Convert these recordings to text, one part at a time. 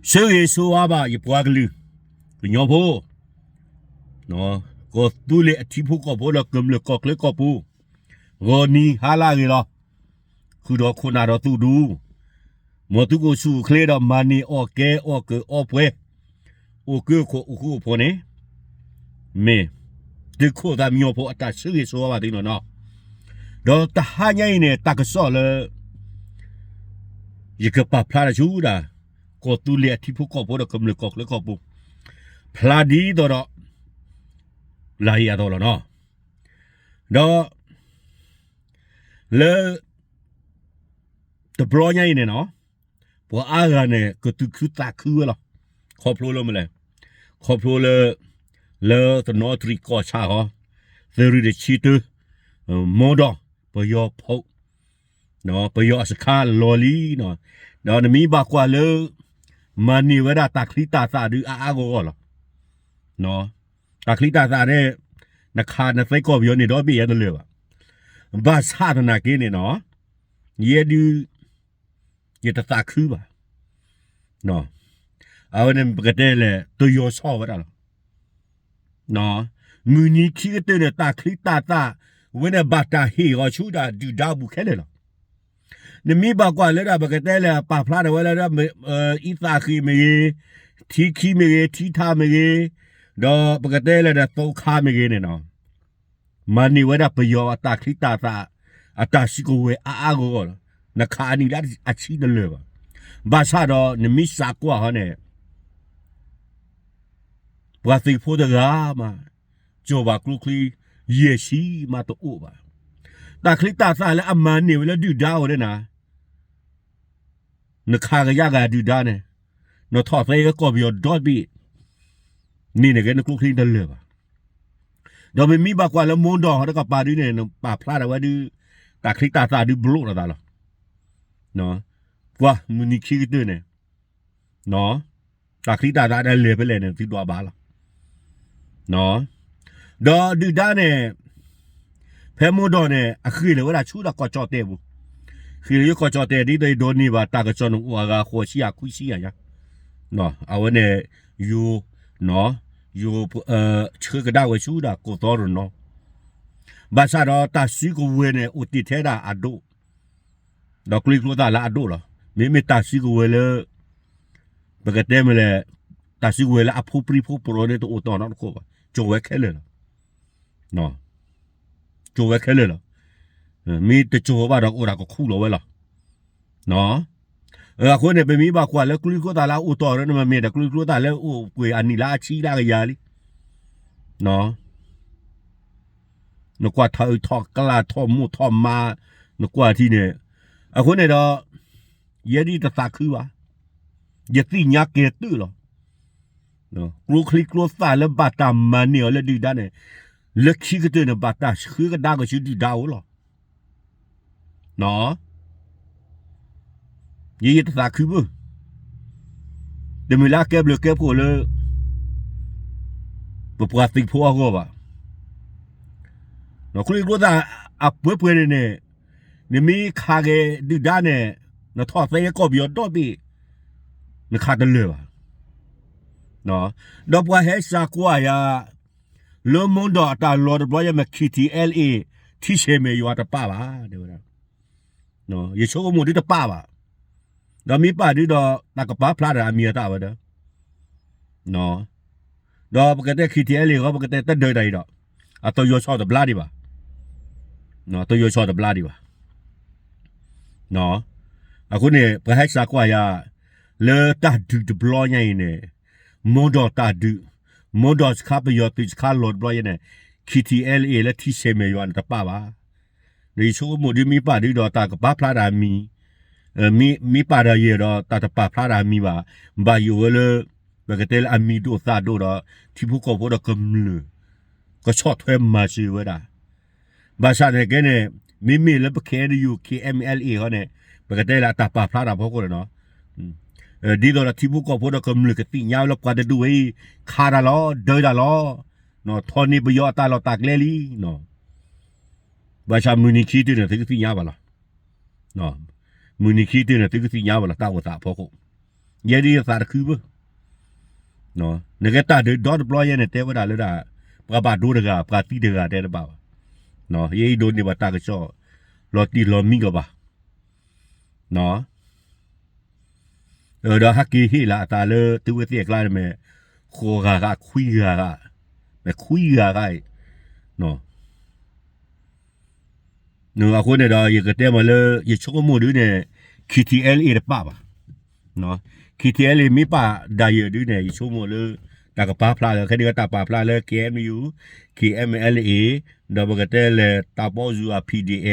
ဆၢဂ့ၤဆၢဝါဘၣ်ယပှၤကလုာ်ကညီဖိ, ကီၢ်သူလ့ၤအထံဖိကီၢ်ဖိဒီးကမျၢၢ်ကီၢ်ချၢကီၢ်ပူၤ, ဂီၤနံၤဟါလၢအဂ့ၤလီၤ. ဃုာ်ဒီးခိၣ်နၢ်ဒီးသူၣ်ဒူ, မ်သုကအိၣ်ဆူၣ်အိၣ်ချ့ဒီးမၤန့ၢ်အီၣ်ကဲအီၣ်ကၢအီၣ်ပှဲၤ, အိၣ်ကၢခိၣ်အိၣ်ဃူအိၣ်ဖိးန့ၣ်, မ့ၢ်သုးခိၣ်သးမံညီဖိအတၢ်ဆၢဂ့ၤဆၢဝါဘၣ်သုနီၢ်နီၢ်, ဒီးတဟါညါအံၤန့ၣ် တၢ်ကစီၣ်လၢ ယကပာ်ဖျါတၢ်ဆူဒၣ် ကီၢ်သူလ့ၤအထံဖိကီၢ်ဖိဒီးကမျၢၢ်ကီၢ်ချၢကီၢ်ပူၤ, ဖျါဒ်သိးဒီး လၢယၤသိးလီၤနီၤ. ဒီး လၢ တဘျီညါအံၤန့ၣ်နီၤ, ပှၤအါဂၤန့ၣ် ကသူၣ်ခုသးခုဝဲလီၤ. ခီဖျိလၢမနုၤလဲၣ်, ခီဖျိလၢ လၢတနီသရံၣ်ကီၢ်ဆၣ်ဟီ, သုးရ့ၣ်တဆံတၢ, မီဒီး ပယီၤဖီ, ပယီၤအစခါလီၤလံနီၤ, ဒီးနမ့ၢ်ဘၣ်ကွၢ်လၢ မၤန့ၢ်ဝဲဒၣ်တၢ်ချံတၢ်သၣ်ဒုးအါအါဂီၢ်ဂီၢ်လီၤ. တၢ်ချံတၢ်သၣ်န့ၣ် နခးနသဲကီၢ်ပယီၤန့ၣ်ဒီဘ့ၣ်ယဲတလၢာ်ဘၣ်. ဘၣ်ဆၣ်သနာ်က့န့ၣ်နီၤ, ယဲဒုး ယတသးခုဘၣ်. အဝဲန့ၣ်ပကတဲလဲၣ် တယီၤဆီၣ်ဝဲဒၣ်လီၤ. မုၢ်နံၤခံကတၢၢ်န့ၣ် တၢ်ချံတၢ်သၣ် ဝဲန့ၣ်ဘၣ်တၢ်ဟ့ၣ်အီၤဆူဒၣ်ဒုၣ်ဒါပူၤခဲလၢာ်လီၤ. နမ့ၢ်ဘၣ်ကွၢ်လၢဒၣ်ပကတဲလဲၣ် ပာ်ဖျါထီၣ်ဝဲလၢဒၣ် အံသၣ်ဃ့ၣ်မ့ၢ်ဂ့ၤ, ထံခံမ့ၢ်ဂ့ၤ, ထံထါမ့ၢ်ဂ့ၤ, ဒီးပကတဲလဲၣ်ဒီးသိခါမ့ၢ်ဂ့ၤန့ၣ်နီၤ, မၤန့ၢ်ဝဲဒၣ်ပယီၤအတၢ်ချံတၢ်သၣ် အတၢ်စုကဝဲၤအါအါဂီၢ်ဂီၢ်လီၤ. နခးအနံၣ်လၢအဆံတလၢာ်ဘၣ်. ဘၣ်ဆၣ်ဒီးနမ့ၢ်စးကွၢ်ဟီန့ၣ် ပှၤသုးဖိတဂၤမး ကၠီၣ်ဘၣ်ကျိချံ ယဲၢ်ဆံမးတအိၣ်ဘၣ်. တၢ်ချံတၢ်သၣ်လၢအမၤန့ၢ်ဝဲလၢဒုၣ်ဒါအိၣ်ဒၣ်နၤ နခးကယၤဂၤဒုၣ်ဒါန့ၣ် နထီၣ်သဲကီၢ်ပယီၤဒီဘ့ၣ် န့ၣ်န့ၣ်ကဲနကျိချံတလၢာ်ဘၣ်. ဒီးမ့မ့ၢ်ဘၣ်ကွၢ်လၢမီဒီးဟီတကပၤဒုန့ၣ် နပာ်ဖျါထီၣ်ဝဲဒု တၢ်ချံတၢ်သၣ်ဒုဘျိးထီၣ်သးလီၤ. ကွၢ်မုၢ်နံၤခံကတၢၢ်န့ၣ် တၢ်ချံတၢ်သၣ်ဒၣ်လဲာ်ဖဲလဲၣ်န့ၣ် သုဒွးဘၣ်လီၤ. ဒီးဒုၣ်ဒါန့ၣ် ဖဲမီဒီးန့ၣ် အဃ့ၢ်လီၤဝဲဒၣ်ဆူဒီးကီၢ်ကၠီၣ်တဲၣ်ပူၤ, ဃ့ၢ်လီၤယကီၢ်ကၠီၣ်တဲၣ် ဒ်သိးယဒိးန့ၢ်ဘၣ်တၢ်ကစီၣ်န့ၣ်အိၣ်အဂၤဃိးဆံယဲၢ်ခွံဆံယဲၢ်ညါ, အဝဲန့ၣ် ယိၤ ယိၤ ဆှၢကဒါဝဲဆူဒၣ်ကိးသီတနီၤ, ဘၣ်ဆၣ်ဒီးတၢ်စုကဝဲၤန့ၣ်အိၣ်တ့ၢ်ထဲဒၣ်အဒိၣ်, ဒီးကျိချံကျိသၣ်လၢအဒိၣ်လီၤ. မ့မ့ၢ်တၢ်စုကဝဲၤလၢ ပကတဲမ့ၢ်လဲၣ်, တၢ်စုကဝဲၤလၢအဖိပြံဖိပြိးန့ၣ်တအိၣ်တီၢ်နီတခိၣ်ဘၣ်, ကၠီၣ်ဝဲခဲလၢာ်လီၤ. ကၠီၣ်ဝဲခဲလၢာ်လီၤ. မ့ၢ်တကၠီၣ်ဘၣ်ဒီးကအိၣ်ဒၣ်ကခူၣ်လီၤဝဲလီၤ. အဃိန့ၣ် ပမ့ၢ်ဘၣ်ကွၢ်လၢကျိချံကျိသၣ်လၢအအိၣ်တီၢ်ဒီး နမ့မ့ၢ်ဒီးကျိချံကျိသၣ်လၢအိၣ်ပှဲၤအနံၣ်လၢအဆံလၢအကယၤလံ နကွၢ်ထီၣ်အုးထီၣ်ကျါထီၣ်မိၢ်ထီၣ်မါ, နကွၢ်ထံန့ၣ်, အဃိန့ၣ်ဒီး ယဲဒၣ်တသးခုဘၣ်, ယသ့ၣ်ညါကဲၤတုၤလီၤ. ကျိချံကျိသၣ်လၢဘၣ်တၢ်မၤန့ၢ်အီၤလၢဒုၣ်ဒါန့ၣ်, လၢခံကတၢၢ်န့ၣ် ဘၣ်တၢ်ဆှၢကဒါက့ၤဆူဒုၣ်ဒါအိၣ်လီၤ. ယဲယတသးခုဘၣ်, တမ့ၢ်လၢအကဲဘျုးကဲဖှိၣ်လၢ ပပှၤသုးဖိအဂီၢ်ဘၣ်. ကျိချံကျိသၣ်အပှဲၤပှဲၤန့ၣ်န့ၣ်, နမ့ၢ်ခးက့ၤဒုၣ်ဒါန့ၣ်, နထီၣ်သဲကီၢ်ပယီၤဒီဘ့ၣ်, နခးတလၢာ်ဘၣ်. ဒီးပှၤဟဲစးကွၢ်ယၤ, လၢမီဒီးအတၢ်လီၢ်တဘျီယဲမ့ၢ် KTLA ထံဆဲးမဲာ်ယွၤတပာ်ဘၣ်, တဲဝဲဒၣ်. ယဆိကမိၣ်ဒုတပာ်ဘၣ်. ဒီးမ့ၢ်ပာ်ဒုဒီး တၢ်ကပာ်ဖျါတၢ်အမံၤအသၣ်ဝဲဒၣ် ဒီးပကတဲ KTLA ဃီ ပကတဲတဒၢးတၢ်အံၤဒီး, အတယီၤဆီၣ်တဘျါဒံးဘၣ်, တယီၤဆီၣ်တဘျါဒံးဘၣ်. အဃိန့ၣ် ပှၤဟဲစးကွၢ်ယၤ, လၢတၢ်ဒုးတဘျီညါအံၤန့ၣ်, မီဒီးတၢ်ဒုး, မီဒီးစခါပယီၤသုးစခါလီၢ်တဘျီယဲန့ၣ်, KTLA လၢထံဆဲးမဲာ်ယွၤန့ၣ်တပာ်ဘၣ်. ဒီးယဆိကမိၣ်ဒုမ့ၢ်ပာ်ဒုဒီးတၢ်ကပာ်ဖျါတၢ်အမံၤ, မ့ၢ်ပာ်ဒီးယဲဒီးတၢ်တပာ်ဖျါတၢ်အမံၤဘၣ်, ဘၣ်ယိၣ်ဝဲလၢ ပကတဲလၢအမံၤဒိၣ်သးဒိၣ်ဒီး ထံဖိကီၢ်ဖိဒီးကမျၢၢ် ကဆီၣ်ထွဲမၤစၢၤဝဲဒၣ်. ဘၣ်ဆၣ်န့ၣ်ကဲန့ၣ်, မ့မ့ၢ်လၢပ KNU KNLA ဃီန့ၣ်, ပကတဲလၢအတၢ်ပာ်ဖျါတၢ်ဖီခိၣ်န့ၣ်နီၤ, ဒ်သိးဒီးထံဖိကီၢ်ဖိဒီးကမျၢၢ်ကသ့ၣ်ညါဝဲလၢပှၤတဒူၣ်ဝဲအံၤ, ခးတၢ်လီၤ, ဒၢတၢ်လီၤ, ထီၣ်န့ၢ်ပယီၤအတၢ်လီၢ်တၢ်ကျဲလံ. ဘၣ်ဆၣ်မုၢ်နံၤခံတုၤန့ၣ် သုကသ့ၣ်ညါဘၣ်လီၤ. မုၢ်နံၤခံတုၤန့ၣ် သုကသ့ၣ်ညါဘၣ်လီၤ တၢ်အိၣ်သးအဖီခိၣ်. ယဲဒ်ယသးတခုဘၣ်. နကဲတၢ်ဒုးဒီတဘျီယဲန့ၣ် တဲဝဲဒၣ်လၢဒၣ် ပှၤဘၣ်ဒိတဂၤ ပှၤသံတဂၤတဲတဘၣ်ဘၣ်. ယဲအံၤဒိးန့ၢ်ဘၣ်တၢ်ကစီၣ် လီၤတံၢ်လီၤမံကဘၣ်. ဒီးဟဲက့ၤဟ့ၣ်လီၤအသးလၢသုဝဲသ့ၣ်အကျါန့ၣ်မ့ၢ် ဃိးဂၤဂၤ ခွံဂၤဂၤ, မ့ၢ်ခွံဂၤဂၤအံၤ. အဃိန့ၣ်ဒီး ယကတဲမ့ၢ်လၢ ယဆိကမိၣ်ဒုန့ၣ် K T L A တပာ်ဘၣ်. K T L A မ့ၢ်ပာ်ဒၣ်ယဲဒုန့ၣ် ယဆိကမိၣ်လၢ တၢ်ကပာ်ဖျါလၢ ခဲဒုးတၢ်ပာ်ဖျါလၢ K N U, K N L A, ဒီးပကတဲလဲၣ် တၢ်ပီစူၤအ P D A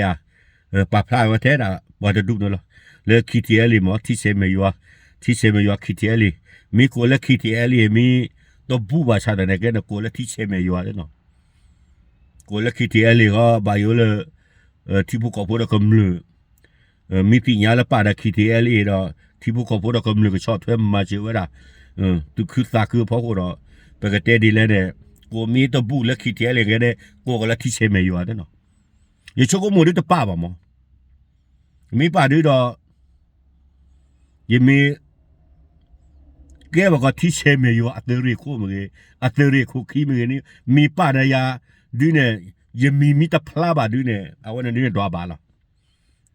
ပာ်ဖျါဝဲထဲဒၣ်ပှၤတဒူၣ်န့ၣ်လီၤ. လၢ K T L A မ့ၢ် ထံဆဲးမဲာ်ယွၤ, ထံဆဲးမဲာ်ယွၤ K T L A, မ့ၢ်ကိးလၢ K T L A မ့ၢ်တဘူၣ်ဘၣ်ဆၣ်ဒီးန့ၣ် ကဲန့ၣ်ကိးလၢ ထံဆဲးမဲာ်ယွၤ ကိးလၢ K T L A ဃီ ဘၣ်ယိၣ်လၢ ထံဖိကီၢ်ဖိဒီးကမျၢၢ် မ့ၢ်သ့ၣ်ညါလၢပာ်ဒီး K T L A ဒီး ထံဖိကီၢ်ဖိဒီးကမျၢၢ်ကဆီၣ်ထွဲမၤစၢၤဝဲဒၣ် သူၣ်ခုသးခုအဖီခိၣ်ဒီး ပကတဲဒ်လဲၣ်န့ၣ် ကိးမ့ၢ်တဘူၣ်လၢ K T L A ကဲန့ၣ် ကိးကလၢထံဆဲးမဲာ်ယွၤန့ၣ်လီၤ. ယဆိကမိၣ်ဒုတပာ်ဘၣ်မး. မ့ၢ်ပာ်ဒုဒီး ယမ့ၢ် ကဲဘၣ်ကီးထံဆဲးမဲာ်ယွၤအသုးရ့ၣ်ခိၣ်မ့ၢ်ဂ့ၤ, အသုးရ့ၣ်ခိၣ်ခံမ့ၢ်ဂ့ၤန့ၣ် မ့ၢ်ပာ်ဒီးယၤဒုန့ၣ် ယမံၤမ့ၢ်တဖျါဘၣ်ဒုန့ၣ် အဝဲန့ၣ်ဒုန့ၣ်ဒွးဘၣ်လီ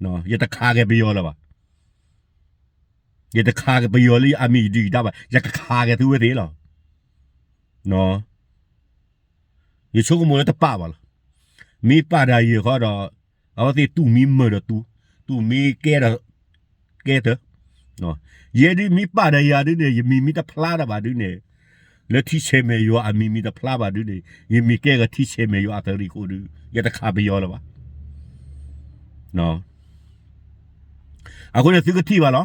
ၤ. ယတခးက့ၤပယီၤလၢၤဘၣ်. ယတခးက့ၤပယီၤလၢအမံၤယဒုၣ်ယဒါဘၣ်, ယကခးက့ၤသုဝဲသ့ၣ်လီၤ. ယဆိကမိၣ်လၢတပာ်ဘၣ်လီၤ. မ့ၢ်ပာ်ဒၣ်ယဲၢ်ဃီဒီး အဝဲသ့ၣ်တူၢ်မံမၢၢ်ဒီးတူၢ်, တူၢ်မံကဲဒီး ကဲတၢ်, ယဲဒုမ့ၢ်ပာ်ဒီးယၤဒုန့ၣ် ယမံၤမ့ၢ်တဖျါတၢ်ဘၣ်ဒုန့ၣ်, လၢထံဆဲးမဲာ်ယွၤအမံၤမ့ၢ်တဖျါဘၣ်ဒုန့ၣ် ယမ့ၢ်ကဲကီးထံဆဲးမဲာ်ယွၤအသုးရ့ၣ်ခိၣ်ဒု ယတခးပယီၤလၢၤဘၣ်. အဃိန့ၣ်သုကထံၣ်ဘၣ်လီၤ.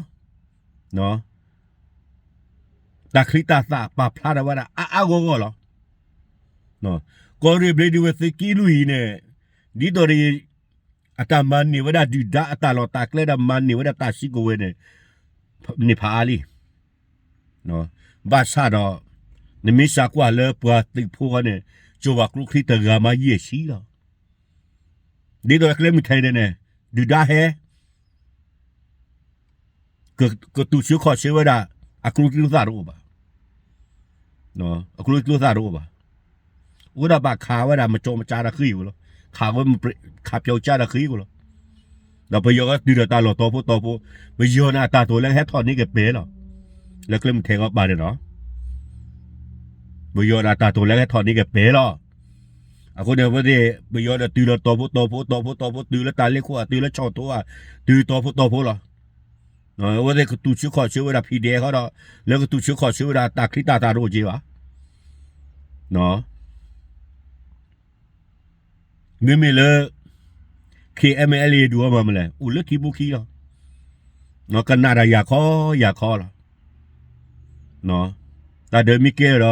တၢ်ချံတၢ်သၣ်ပာ်ဖျါထီၣ်ဝဲဒၣ်အါအါဂီၢ်ဂီၢ်လီၤ. ကီၢ်ရ့ၣ်ဘျ့ဒဝဲၢ်သုးက့လွံၢ်အံၤန့ၣ် ဒ်သိးဒီး အတၢ်မၤန့ၢ်ဝဲဒၣ်ဒုၣ်ဒါအတၢ်လီၢ်တၢ်ကျဲဒီးမၤန့ၢ်ဝဲဒၣ်တၢ်စုကဝဲၤန့ၣ် န့ၣ်ဖးအါလံ. ဘၣ်ဆၣ်ဒီး နမ့ၢ်စၢကွၢ်လၢပှၤသုးဖိဃီန့ၣ် ကၠီၤဝၤကျိချံတဂၤမးယဲၢ်ဆံလီၤ. ဒ်သိးကျဲမုၢ်ထဲန့ၣ်န့ၣ် ဒုၣ်ဒါဟဲ ကတူၢ်ဆှၢခီၣ်ဆှၢဝဲဒၣ် အကျိချံကျိသၣ်တအိၣ်ဘၣ်. အကျိချံကျိသၣ်တအိၣ်ဘၣ်. အိၣ်ဒၣ်ဘၣ်ခးဝဲဒၣ်မကၠီမကၠါဒီးဃံဧိၤလီၤ. ခးဝဲ ခးပျီကၠါဒီးဃံဧိၤလီၤ. ဒီးပယီၤကတုၤဒီးတၢ်လီၢ်တီဖိတီဖိ, ပယီၤန့ၣ်အတၢ်တိာ်လၢကဟဲထီၣ်န့ၢ်က့ၤပဲာ်လီၤ. လၢကျဲမုၢ်ထဲကီးပာ်န့ၣ်လီၤ. ပယီၤန့ၣ်အတၢ်တိာ်လၢကဟဲထီၣ်န့ၢ်က့ၤပဲာ်လီၤ. အဃိန့ၣ် အဝဲသ့ၣ် ပယီၤဒီးတုၤလီၤတီဖိတီဖိ တီဖိတီဖိ တုၤလၢတၢ်လ့ခိၣ် တုၤလၢဆီၣ်ထိ တုၤတီဖိတီဖိလီၤ. အဝဲသ့ၣ်ကတူၢ်ဆှၢခီၣ်ဆှၢဝဲဒၣ် ဖံးဒဲး ဃီဒီး လၢကတူၢ်ဆှၢခီၣ်ဆှၢဝဲဒၣ်တၢ်ချံတၢ်သၣ်တအိၣ်က့ၤဘၣ်. မ့မ့ၢ်လၢ KNLA ဒုးအီၤမၤမလဲၣ် အိၣ်လၢထံဖိခံလီၤ. ကနၣ်တၢ်ယၤခီယၤခီလီၤ. တၢ်ဒုးမ့ၢ်ကဲဒီး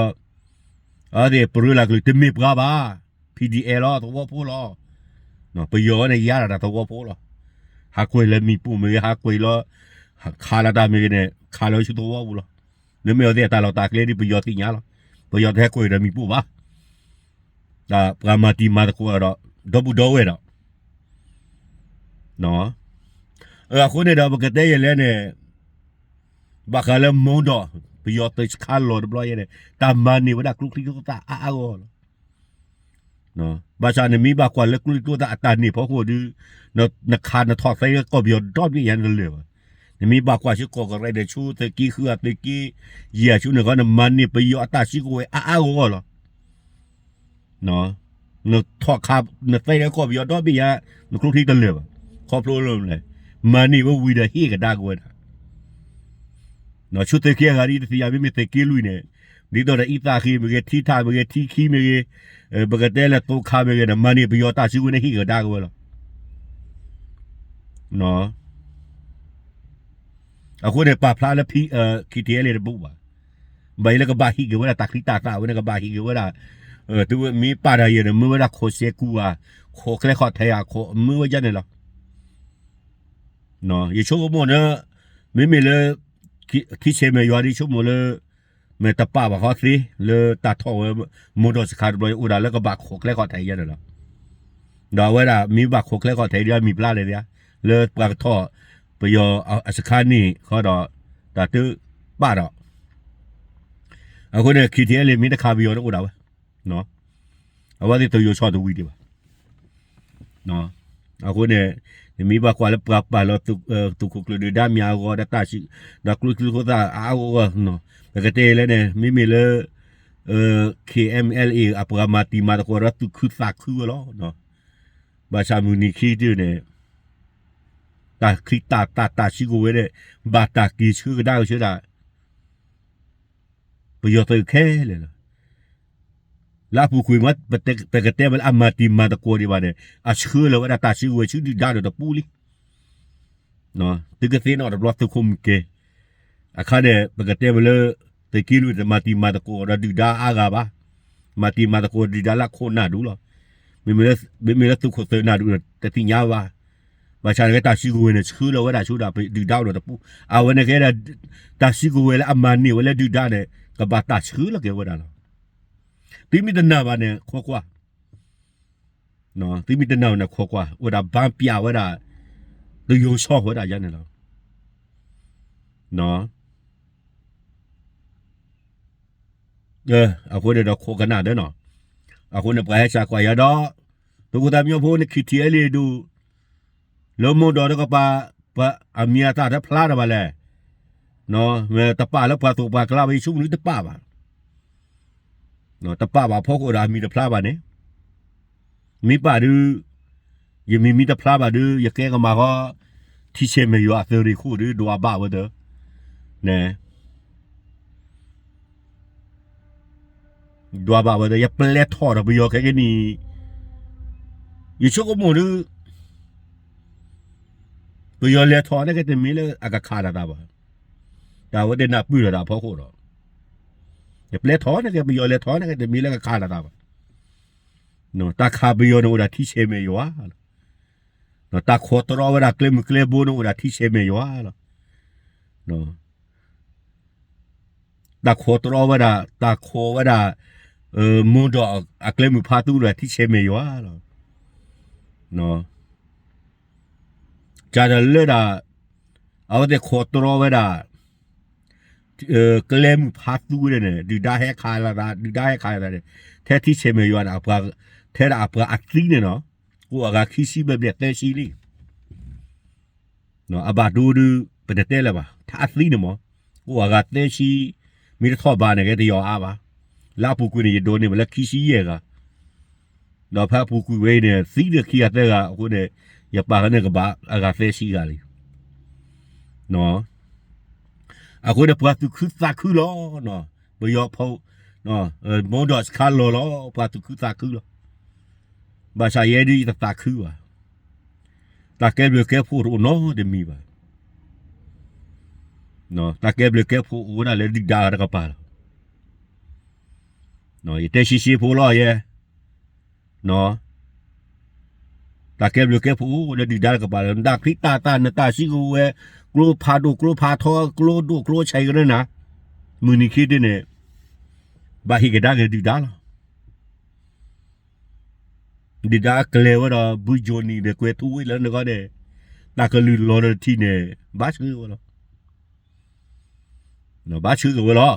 အဝဲသ့ၣ်ပရၢလၢ်ကလုၢ် တမ့ၢ်ပှၤဘၣ်, PDF လီၤ သဝီဖိလီၤ. ပယီၤဝဲန့ၣ် ယါဒၣ်တၢ်သဝီဖိလီၤ. ဟးကွံာ်လၢမံၤပူၤမ့ၢ်ဂ့ၤ ဟးကွံာ်လီၤ ခးလီၤတၢ်မ့ၢ်ဂ့ၤန့ၣ် ခးလီၤဆူသဝီပူၤလီၤ. မ့မ့ၢ်အဝဲသ့ၣ်အတၢ်လီၢ်တၢ်ကျဲဒ်ပယီၤသ့ၣ်ညါလီၤ. ပယီၤတဟဲကွံာ်ဒီးမံၤပူၤဘၣ်. တၢ်ပှၤမၤတံၤမၤသကိးဒီး ဒီပုၢ်ဒီဝဲၢ်ဒီး အဃိန့ၣ်ဒီး ပကတဲယဲၢ်လဲၣ်န့ၣ် ဘၣ်ဃးလၢမီဒီး ပယီၤသုးစခါလီၤတဘျီယဲၢ်န့ၣ် တၢ်မၤန့ၢ်ဝဲဒၣ်ကျိချံကျိသၣ်အါအါဂီၢ်ဂီၢ်လီၤ. ဘၣ်ဆၣ်နမ့ၢ်ဘၣ်ကွၢ်လၢကျိချံကျိသၣ်အတၢ်န့ၢ်ဖီခိၣ်ဒု နခးနထီၣ်သဲကီၢ်ပယီၤဒီဘ့ၣ်ညါနတလၢာ်ဘၣ်. နမ့ၢ်ဘၣ်ကွၢ်ဆူကီၢ်ကရ့းဒီး ဆူသုးက့ဃုအသုးက့ယဲၢ်ဆူန့ၣ်ဃီ နမၤန့ၢ်ပယီၤအတၢ်စုကဝဲၤအါအါဂီၢ်ဂီၢ်လီၤ. နထီၣ်ခး နသဲကီၢ်ပယီၤဒီဘ့ၣ်ညါ နကျိချံတလၢာ်ဘၣ်. ခီဖျိလၢ မၤန့ၢ်ဝဲဝံၤဒီးဟ့ၣ်ကဒါက့ၤဝဲဒၣ် ဆူသုးက့အဂၤဒ်တသ့ၣ်ညါ မ့မ့ၢ်သုးက့လွံၢ်န့ၣ် ဒ်သိးဒီးအံသၣ်ဃ့မ့ၢ်ဂ့ၤ ထံထၣ်မ့ၢ်ဂ့ၤ ထံခံမ့ၢ်ဂ့ၤ ပကတဲလၢသိခါမ့ၢ်ဂ့ၤန့ၣ် မၤန့ၢ်ပယီၤတၢ်စုကဝဲၤန့ၣ်ဟ့ၣ်ကဒါက့ၤဝဲလီၤ. အဃိန့ၣ် ပာ်ဖျါလၢ KTLA တဘူၣ်ဘၣ်. ဘၣ်ယိၣ်လၢကဘၣ်ဟ့ၣ်က့ၤဝဲဒၣ်တၢ်ချံတၢ်သၣ်ဝဲန့ၣ် ကဘၣ်ဟ့ၣ်က့ၤဝဲဒၣ် သုမ့ၢ်ပာ်တၢ်ယဲၢ်န့ၣ် မ့ၢ်ဝဲဒၣ်ခိၣ်စဲးကူဧါ ခိၣ်ချဲခီၣ်ထံးဧါ ခိၣ်မ့ၢ်ဝဲဒၣ်န့ၣ်လီၤ. ယဆိကမိၣ်န့ၣ် မ့မ့ၢ်လၢ ထံဆဲးမဲာ်ယွၤဒ်ဆိကမိၣ်လၢ မ့ၢ်တပာ်ဘၣ်ဃီသ့ လၢတၢ်ထီၣ်ဝဲ မိၢ်ဒီးစခါတဘျီ အိၣ်ဒၣ်လၢကဘၣ်ခိၣ်ချဲခီၣ်ထံးယဲၢ်န့ၣ်လီၤ. ဒီးအဝဲဒၣ်မ့ၢ်ဘၣ်ခိၣ်ချဲခီၣ်ထံးဒ်အမံၤဖျါလဲၣ်သ့ဧါ လၢပှၤကထီၣ် ပယီၤအစခါန့ၣ်ဃီဒီး တၢ်တ ပာ်ဒီး အဃိန့ၣ် ခံထံၣ်အဲလ့ၣ် မ့ၢ်တခးပယီၤန့ၣ်အိၣ်ဒၣ်ဝဲ, အဝဲသ့ၣ်တယိၤဆီၣ်တဝံၤဒံးဘၣ်. အဃိန့ၣ် နမ့ၢ်ဘၣ်ကွၢ်လၢပှၤပာ်လီၤသုးခိၣ်ကျၢၢ်ဒုၣ်ဒါမ့ၢ်အဂီၢ်ဒီးတၢ်စံး ဒီးကျိချံကျိသၣ်အါအါဂီၢ်ဂီၢ်, ပကတဲလၢန့ၣ် မ့မ့ၢ်လၢ K M L A အပှၤမၤတံၤမၤသကိးဒီးသူၣ်ခုသးခုဝဲလီၤ. ဘၣ်ဆၣ်မုၢ်နံၤခံတုၤန့ၣ် တၢ်ချံတၢ်သၣ်တၢ်စုကဝဲၤန့ၣ် ဘၣ်တၢ်က့ၤဆှၢကဒါက့ၤဆှၢဒၣ် ပယီၤသုးခဲလၢာ်လီၤ. လၢအပူၤကွံာ်မ့ၢ် ပကတဲမ့ၢ်လၢအမၤတံၤမၤသကိးဒံးဘၣ်န့ၣ် အဆှၢလီၤဝဲဒၣ်တၢ်စုကဝဲၤဆူဒုၣ်ဒါဒီးတပူၤလံ. သုကသ့ၣ်နီၣ်တဘျီသုးခိၣ်မုၢ်ကဲ အခါန့ၣ် ပကတဲမ့ၢ်လၢ သုးက့လွံၢ်တမၤတံၤမၤသကိးဒီးဒုၣ်ဒါအါဂၤဘၣ်. မၤတံၤမၤသကိးဒုၣ်ဒါလၢအခိၣ်နၢ်ဒူလီၤ. မ့မ့ၢ်လၢသုးခိၣ်သုးနၢ်ဒူဒီး တသ့ၣ်ညါဘၣ်. ဘၣ်ဆၣ်န့ၣ်ကဲတၢ်စုကဝဲၤန့ၣ် ဆှၢလီၤဝဲဒၣ်ဆူဒၣ်ပဒုၣ်ဒါဒီးတပူၤ. အဝဲန့ၣ်ကဲဒၣ် တၢ်စုကဝဲၤလၢအမၤန့ၢ်ဝဲလၢဒုၣ်ဒါန့ၣ် ကဘၣ်တၢ်ဆှၢလီၤက့ၤဝဲဒၣ်လီၤ. သုမ့ၢ်တနာ်ဘၣ်န့ၣ် ခိးကွၢ် သုမ့ၢ်တနာ်န့ၣ် ခိးကွၢ် အိၣ်ဒၣ်ဘၣ်ပျးဝဲဒၣ် တယိၤဆီၣ်ဝဲဒၣ်ယါန့ၣ်လီၤ. အဃိန့ၣ်ဒီးခိးကနၣ်ဒီးနီၤ, အဃိန့ၣ်ပှၤဟဲစၢ်ကွၢ်ယၤဒီး သုးခိၣ်သၣ်မံညီဖိန့ၣ် ခံထံၣ်အဲလ့ၣ်ဒိၣ် လၢမိၢ်ဒီးတကပၤ အမံၤအသၣ်တဖျါတဘၣ်လဲၣ်. တပာ်လၢပှၤသိးပှၤကျါဘၣ် ယဆိကမိၣ်တပာ်ဘၣ် တပာ်ဘၣ်ဖီခိၣ်ဒီးအမံၤတဖျါဘၣ်န့ၣ်, မ့ၢ်ပာ်ဒုး ယမံၤမ့ၢ်တဖျါဘၣ်ဒုး ယကဲကမၤဃီ ထံဆဲးမဲာ်ယွၤအသုးရ့ၣ်ခိၣ်ဒုး ဒွးဘၣ်ဝဲသၢ န့ၣ် ဒွးဘၣ်ဝဲသၢ ယပျဲထီၣ်ဒီးပယီၤခဲကနံၣ် ယဆိကမိၣ်ဒုး ပယီၤလဲၤထီၣ်န့ၣ်ကတမ့ၢ်လၢအကခးတၢ်သးဘၣ်. တၢ်ဝဲသ့ၣ်နၢ်ပၢၢ်လီၤတၢ်အဖီခိၣ်ဒီး ယပျဲထီၣ်န့ၣ်က့ ပယီၤလဲၤထီၣ်န့ၣ်ကတမ့ၢ်လၢကခးတၢ်သးဘၣ်. တၢ်ခးပယီၤန့ၣ်အိၣ်ဒၣ်ထံဆဲးမဲာ်ယွၤလီၤ. တၢ်ခိးတြီဝဲဒၣ်ကျဲမုၢ်ကျဲဘိန့ၣ်အိၣ်ဒၣ်ထံဆဲးမဲာ်ယွၤလီၤ. တၢ်ခိးတြီဝဲဒၣ် တၢ်ခိးဝဲဒၣ် မိၢ်ဒီးအကျဲမုၢ်ဖါသူဒီးထံဆဲးမဲာ်ယွၤလီၤ. ကၢ်ဒီးလၢဒၣ် အဝဲသ့ၣ်ခိးတြီဝဲဒၣ် ကျဲမုၢ်ဖါသူဝဲဒၣ်န့ၣ် ဒုၣ်ဒါဟဲခးလီၤသး ဒုၣ်ဒါဟဲခးလီၤသးန့ၣ် ထဲထံဆဲးမဲာ်ယွၤန့ၣ် ထဲဒၣ်အပှၤအသံန့ၣ်နီၤ အိၣ်အဂၤခံဆံဘျဲၣ်ဘျဲၣ်သၢဆံလံ. အဘၣ်ဒိဒုး ပတတဲလၢၤဘၣ် ထဲအသံန့ၣ်မး အိၣ်အဂၤသၢဆံ မ့ၢ်တထီၣ်ဘးန့ၣ်ကဲတယီၤအါဘၣ်. လၢအပူၤကွံာ်န့ၣ် ယဒိးန့ၢ်ဝဲလၢခံဆံယဲၢ်ဂၤ ဒီးဖဲအပူၤကွံာ်ဝဲအံၤန့ၣ် သံဒီးခံဂၤသၢဂၤအဃိန့ၣ် ယပာ်ဃာ်န့ၢ်ကဘၣ်အဂၤသၢဆံဂၤလံ. အဃိန့ၣ် ပှၤသူၣ်ခုသးခုလီၤ. ပယီၤဖိ မိၢ်ဒီးစခါလီၤလီၤ ပှၤသူၣ်ခုသးခုလီၤ. ဘၣ်ဆၣ်ယဲဒုးယတသးခုဘၣ်. တၢ်ကဲဘျုးကဲဖှိၣ်တအိၣ်နီတမံၤဘၣ်. တၢ်ကဲဘျုးကဲဖှိၣ်အိၣ်ဝဲဒၣ်လၢဒုၣ်ဒါတကပၤလီၤ. ယတဲရှဲရှဲဖိလီၤယဲ တၢ်ကဲဘျုးကဲဖှိၣ်အိၣ်လၢဒုၣ်ဒါတကပၤလီၤ. နတၢ်ချံတၢ်သၣ် နတၢ်စုကဝဲၤ ကျိဖးဒိၣ်ကျိဖးထီ ကျိဒိၣ်ကျိဆံးကရၢနၤ မုၢ်နံၤခံတုၤန့ၣ် ဘၣ်ဟ့ၣ်ကဒါက့ၤဒုၣ်ဒါလီၤ. ဒုၣ်ဒါကျဲၤဝဲဒီး ဘုယိၤနံၤဒီး ကွဲၤထူဝ့လၢနဂီၢ်န့ၣ် တၢ်ကလုၢ်လီၤဒီးတထံၣ်န့ၣ် ဘၣ်ဆှၢဝဲလီၤ. ဘၣ်ဆှၢက့ၤဝဲလီၤ.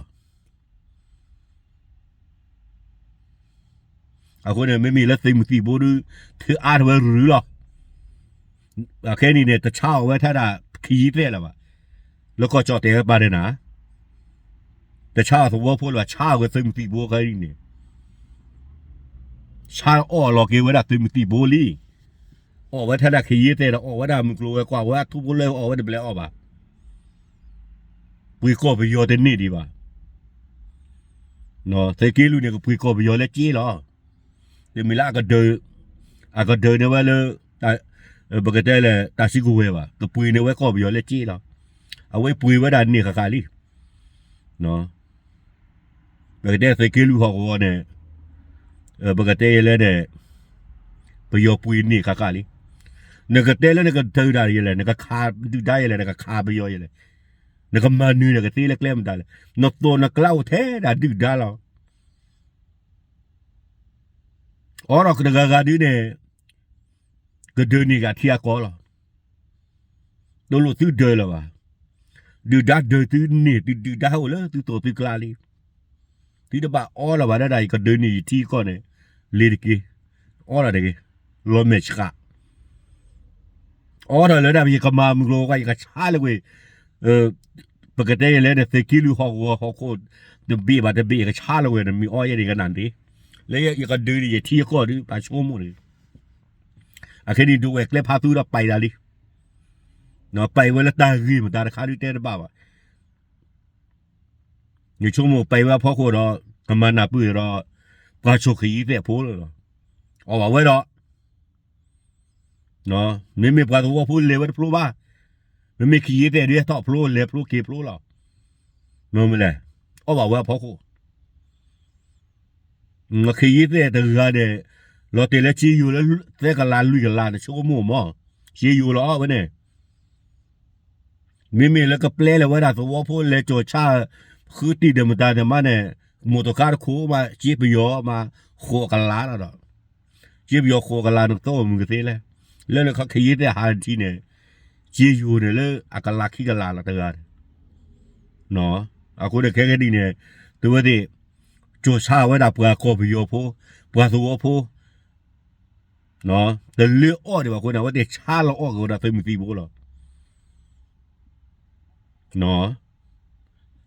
အဃိန့ၣ် မ့မ့ၢ်လၢသုးမုၢ်သံၣ်ဘိဒုး ထုးအါထီၣ်ဝဲရုၤလီၤ. အခဲအံၤန့ၣ် တဆါအီၤဝဲထဲဒၣ်ခ့ယံသဲးလၢၤဘၣ်. လၢကီၢ်ကၠီၣ်တဲာ်ဝဲပာ်န့ၣ်နၤ တဆါအီၤသဝီဖိလၢၤဘၣ် ဆါအီၤဝဲသုးမုၢ်သံၣ်ဘိခဲအံၤန့ၣ် ဆါအီၣ်လီၤက့ၤဝဲဒၣ်သုးမုၢ်သံၣ်ဘိလံ. အီၣ်ဝဲထဲဒၣ်ခ့ယံသဲးဒီး အီၣ်ဝဲဒၣ်မုၢ်ကျိၤဝဲၤကွာ်ဝဲအထူဖိလၢအီၣ်ဝဲတဘျဲၣ်အီၣ်ဘၣ်. ပှ့ၤကီၢ်ပယီၤတန့ၢ်ဒံးဘၣ်. သုးက့လွံၢ်န့ၣ် ကပှ့ၤကီၢ်ပယီၤလၢက့လီၤ. တမ့ၢ်လၢအကဒၢး အကဒၢးန့ၢ်ဝဲလၢ ပကတဲလၢတၢ်စုကဝဲၤဘၣ်, ကပှ့ၤန့ၢ်ဝဲကီၢ်ပယီၤလၢက့လီၤ. အဝဲပှ့ၤဝဲဒၣ်န့ၢ်ဃၣ်ဃၣ်လံ. ပကတဲသုးက့လွံၢ်ဟီၣ်ကဝီၤန့ၣ် ပကတဲယဲလဲၣ်န့ၣ် ပယီၤပှ့ၤန့ၢ်ဃၣ်ဃၣ်လံ. နကတဲလၢနကဒၢးဒၣ်ယဲလဲၣ်, နကခးဒုၣ်ဒါယဲလဲၣ်, နကခးပယီၤယဲလဲၣ်, နကမၤနၢၤနကသ့လၢကျဲမတၤလဲၣ်. နသိးနကျါအိၣ်ထဲဒၣ်ဒုၣ်ဒါလီၤ. အိးထီၣ်တဂၤဂၤဒုန့ၣ် ကဒၢးန့ၢ်ဂၤထံအကီၢ်လီၤ. တလိၣ်သုဒၢးလၢၤဘၣ်. ဒုၣ်ဒါဒုးသုန့ၣ် သုဒုၣ်ဒါဟဲအိၣ်လၢသုသိးသုကျါလံ. သုတဘၣ်အီလီၤဘၣ်ဒၣ်ဒၣ် ယကဒုးန့ၢ်ယထံအကီၢ်န့ၣ် လ့ၤတက့ၢ်. အီလီၤတဂ့ၤ. လီၤမဲာ်ဆှး အီထီၣ်လၢဒၣ် ယကမၤမုၢ်ကျိၤဝဲၤကွာ် ယကဆါလီၤကွံာ်, ပကတဲယလဲၣ်န့ၣ် သုးက့လွံၢ်ဟီၣ်ကဝီၤဟီၣ်ခိၣ် တဘ့ၣ်ဘၣ်တဘ့ၣ် ယကဆါလီၤကွံာ် နမ့ၢ်အီယဲန့ၣ် ယကနၣ်န့ၣ်, လၢယကဒုးန့ၢ်ယထံအကီၢ်ဒုး ပှၤဆိကမိၣ်န့ၣ်, အခဲန့ၣ် ဒုးဝဲၢ်ကျဲဖးသူဒီးပာ်ဒၣ်လံ, ပာ်ဝဲလၢတၢ်ဂ့ၢ်မတၤတခါဒုးတဲတဘၣ်ဘၣ်. ယဆိကမိၣ်ပာ်ဝဲအဖီခိၣ်ဒီး ကမၤနၢ်ပၢၢ်ဒီး ပှၤဆိၣ်ခ့ယ့သဲးဖိလီၤ. အီၣ်ဘၣ်ဝဲဒီး မ့မ့ၢ်ပှၤသဝီဖိလဲၤဝဲတဖျိဘၣ်, မ့မ့ၢ်ခ့ယ့သဲးဒုးဟဲထီၣ်ဖျိ လဲၤဖျိက့ၤဖျိလီၤ. မ့ၢ်မနုၤလဲၣ်, အီၣ်ဘၣ်ဝဲအဖီခိၣ်, ခ့ယ့သဲးတဂၤန့ၣ် လီၤတဲာ်လၢစ့ယိၤလၢသၢကလးလွံၢ်ကလးန့ၣ် ဆိကမိၣ်မး, စ့ယိၤလီၤအီၣ်ဝဲန့ၣ် မ့မ့ၢ်လၢကပျဲလီၤဝဲဒၣ်သဝီဖိလဲၤကၠီၤဆၣ် ဃုတံၢ်ဒီးမတၤန့ၣ်မးန့ၣ်, မိၢ်တကါတခိၣ်မး စ့ပယီၤမး ဃိးကလးလီၤဒီး, စ့ပယီၤဃိးကလးန့ၣ် ကသီၣ်မုၢ်ကသ့လဲၣ်, လၢလၢခီခ့ယ့သဲးဟးထံန့ၣ်, စ့ယိၤန့ၣ်လၢအကလးခံကလးလီၤတဂၤန့ၣ်, အဃိန့ၣ်ခဲကနံၣ်န့ၣ် သုဝဲသ့ၣ် ကၠီၤဆၣ်ဝဲဒၣ်ပှၤကီၢ်ပယီၤဖိ, ပှၤသဝီဖိ တလၢအီၣ်ဒံးဘၣ်အဃိန့ၣ် အဝဲသ့ၣ်ဆါလီၤအီၣ်က့ၤဝဲဒၣ်သုးမုၢ်သံၣ်ဘိလီၤ.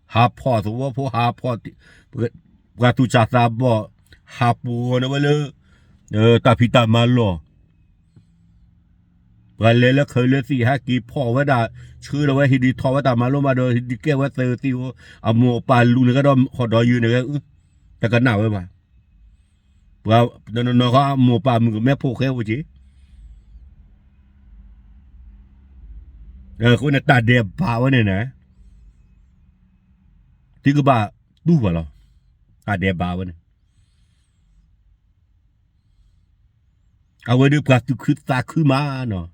ဟးဖီၣ်သဝီဖိ ဟးဖီၣ် ပှၤသူၣ်စၢ်သးဘီၣ် ဟးပှီၤန့ၢ်ဝဲလၢ တၢ်ဖံးတၢ်မၤလီၢ်, ပှၤလဲၤလၢခၢးလၢသံၣ် ဟဲက့ၤဖီၣ်ဝဲဒၣ် ဆှၢလီၤဝဲ ဟ့ၣ်ဒုးထီၣ်ဝဲတၢ်မၤလိမးဒီး ဟ့ၣ်ဒုးကဲဝဲသုးသံၣ်ဧိၤ အမိၢ်အပၢ်လူၤန့ၣ်ကဲဒီး ဟီၣ်ဒီးယုာ်န့ၣ်ကဲ တကနၣ်ဝဲဘၣ်. ပှၤတနီၤနီၤဃီ အမိၢ်အပၢ်မုၣ်ကမဲဖိဃဲအိၣ်က့ၤ, အဃိန့ၣ်တၢ်ဒဲးဘးဝဲန့ၣ်န့ၣ် သုကဘၣ်တူၢ်ဘၣ်လီၤ. တၢ်ဒဲးဘးဝဲန့ၣ် အဝဲဒၣ်ပှၤသူၣ်ခုသးခုမးနီၤ,